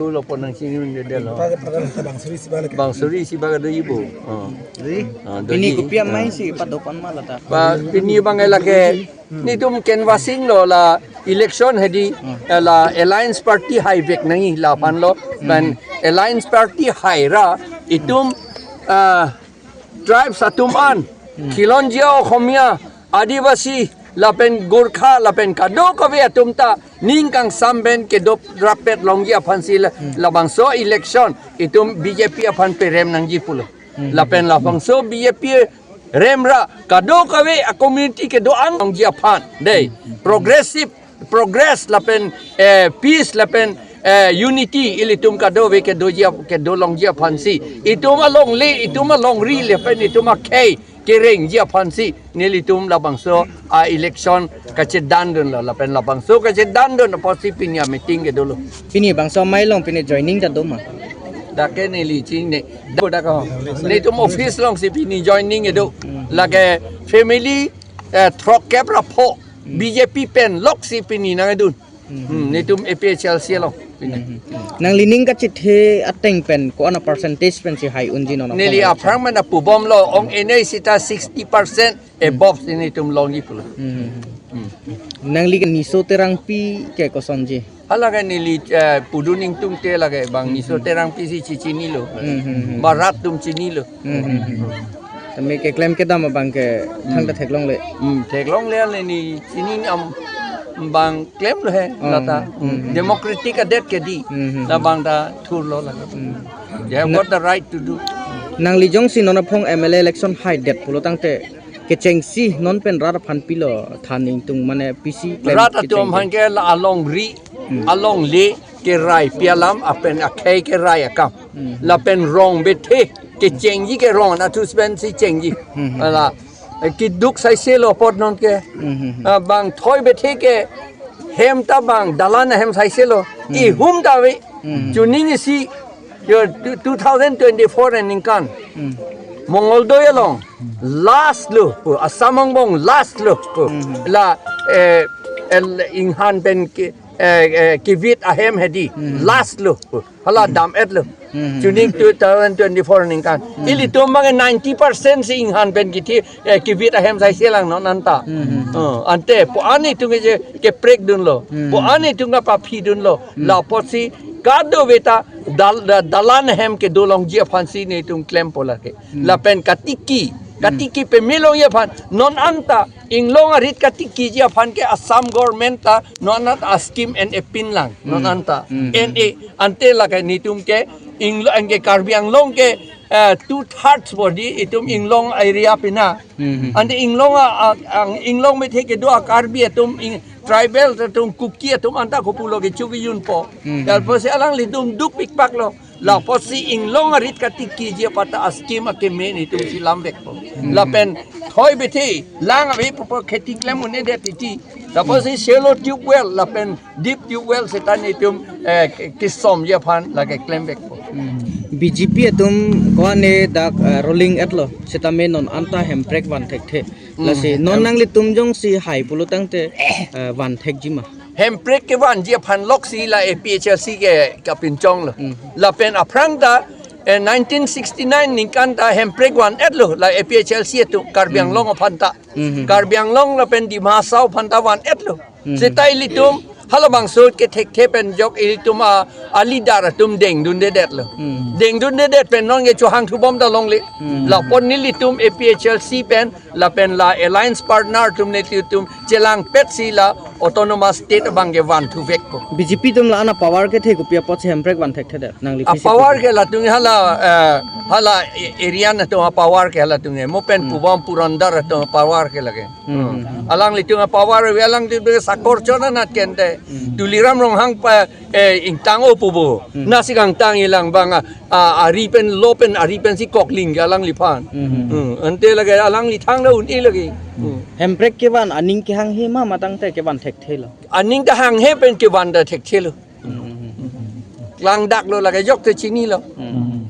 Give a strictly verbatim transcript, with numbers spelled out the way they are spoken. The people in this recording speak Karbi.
Lo pon nangchini un de lo. Pada pada pada bang suri si balik. Bang suri si balik do ibu. Oh. Ri. Ah, do Pini i. Kopi amei Ah. si padopon ma lata. Pa pini bang lake. Netum canvassing lo la election hedi Hmm. la alliance party haivek nangji la aphan lo. Hmm. Ban alliance party haira itum ah, tribes atum an, Hmm. Khilonjia Okhomia, Adivasi, lapen Gorkha, lapen kadokave atum ta, ning kangsam pen kedo rapet longji aphan si la, Hmm. labangso election, itum B J P aphan perem nangji pulo. Hmm. Lapen labangso B J P remra, kadokave a community kedo-an longji aphan. Dei, Hmm. progressive progress lapen, eh, peace lapen, eh, unity ilitum kadokave kedoji ap-, kedo longji aphan si. Itum alongle, itum alongri lapen itum akhei kerengji aphan si. Nelitum labangso a election kachedan dunlo lapen labangso kachedan dun apotsi pini a meeting kedolo. Pini bangso amei along pini joining ta do ma? Dak ke neli chinine. Do dak ho. Netum office along si pini joining kedo. Hmm. Lake family, eh, throkkep ra pho. Hmm. B J P pen lok si pini nangdun. Hmm. Hmm, netum A P H L C along pini. Hmm. Nangli ning kachethe ateng pen ko-an a percentage pen si hai unji non? Neli aphrang mana pubom lo ong ene sita sixty percent above si netum longji pulo. Hmm. Hmm. Nangli ke Niso Terangpi ke kosonji? Hala ke neli, eh, pudun ingtung te lake bang Niso Hmm. Terangpi si chichinilo. Hmm, hmm, hmm. Barat atum chinilo. Hmm, hmm, hmm. Tame keklem kedam abang ke thangta Hmm. theklongle. Hmm, theklongle le ni chini am bang klemlo he Oh, lata. Hmm, hmm. Democratic adet ke dei. Hmm, hmm, La hmm. bang ta thurlo la. Hmm. They have Na- got the right to do. Nangli jongsi non aphong M L A election haidet pulo tangte kechengsi non pen rat aphan pilo than ingtung mane pisi klem Rat atum kechengsi. Aphan ke la alongri, Hmm. alongle kerai pi alam lapen akhei kerai akam. Hmm. Lapen rong bethe kechengji ke rong anatthu pen si chengji. Hmm. Ala, eh, keduk saise lo apot non ke. Hmm. Ah, bang thoi bethe ke hem ta bang dalan ahem saise lo. Hmm. Ihum ta ave. Hmm. Chuning isi yo two, two thousand twenty-four aningkan. Hmm. Mongol doi along last lo, pu, Assam angbong last lo, pu. Hmm. La, eh, el inghan pen ke, eh, eh, kivit ahem hedi Hmm. last lo, pu. Hala dam-et lo. Hmm. Chuning two thousand twenty-four aningkan. Hmm. Ilitum bang ninety percent si inghan pen kithi, eh, kivit ahem saise lang non anta. Hmm. Oh, ante pu ani tung je keprek dunlo. Hmm. Pu ani tung kapaphi dunlo. Hmm. La apotsi kadokave ta dal-, da-, dalan ahem kedo longji aphan si netum klempo lake. Hmm. Lapen katiki, Hmm. katiki peme longji aphan non anta inglong arit katikiji aphan ke Assam government ta non anta a scheme en-e pinlang non Hmm. anta. Hmm. En-e ante lake netum ke inglong ke Karbi Anglong ke, eh, two thirds body itum inglong area pina. Hmm. Ante inglong a, a, ang inglong bethe kedo a Karbi atum in tribal atum Kuki atum anta kopulo ke chuki yunpo. Hmm. Lapusi alanglitum dukpikpak lo. La apotsi inglong arit katikiji apata a scheme akeme netum si lamvekpo. Hmm. Lapen thoi bethe lang ave pupo kheti klem un-edet titi. La apotsi shallow tube well lapen deep tube well seta netum, eh, ke-, kesomji aphan lake klemvekpo. Hmm. B J P atum ko-an dak, eh, ruling-et lo. Seta me non anta hemprek van thekthe. Hmm. Lasi non Hem- nanglitum jongsi hai pulo tangte, eh, van thekji ma? Hemprek kevanji aphan lok si la A P H L C ke kapinchong lo. Hmm. Lapen aphrang ta, eh, nineteen sixty-nine ningkan ta hemprek van-et lo la A P H L C atum Karbi Hmm. Anglong aphan ta. Hmm. Karbi Anglong lapen Dima Hasao aphan ta van-et lo. Hmm. Seta ilitum halabangso kethekthe pen jok ilitum a, a leader atum dengdundedet lo. Hmm. Dengdundedet pen non ke chohang thubom ta longle. Hmm. Lapon nelitum A P H L C pen lapen la alliance partner atum nelitum chelangpet si la autonomous state abang ke van thuvekpo. B J P atum la ana power kethe kopi apotsi hemprek van thekthedet nangli A pisi power kopi? Ke latum hala, eh, hala e-, area atum a power ke halatum ke. Mo pen Hmm. pubom Purandar atum a power ke lake. Hmm. Hmm. Alanglitum a power ave, alanglitum sakor chona nat kente. Hmm. Tuliram Ronghang pa, eh, ingtang-o pubo. Hmm. Nasi kangtang-i lang bang a, a, ari pen lo pen ari pensi kokling ke alangliphan. Hmm. Hmm. Ante lake alangli thangta un-e lake. Hmm. Hemprek kevan aning kehanghe ma matangte kevan thekthe lo? Aning ta hanghe pen kevan ta thekthe lo. Hmm. Klangdak lo lake jok te chinilo. Hmm.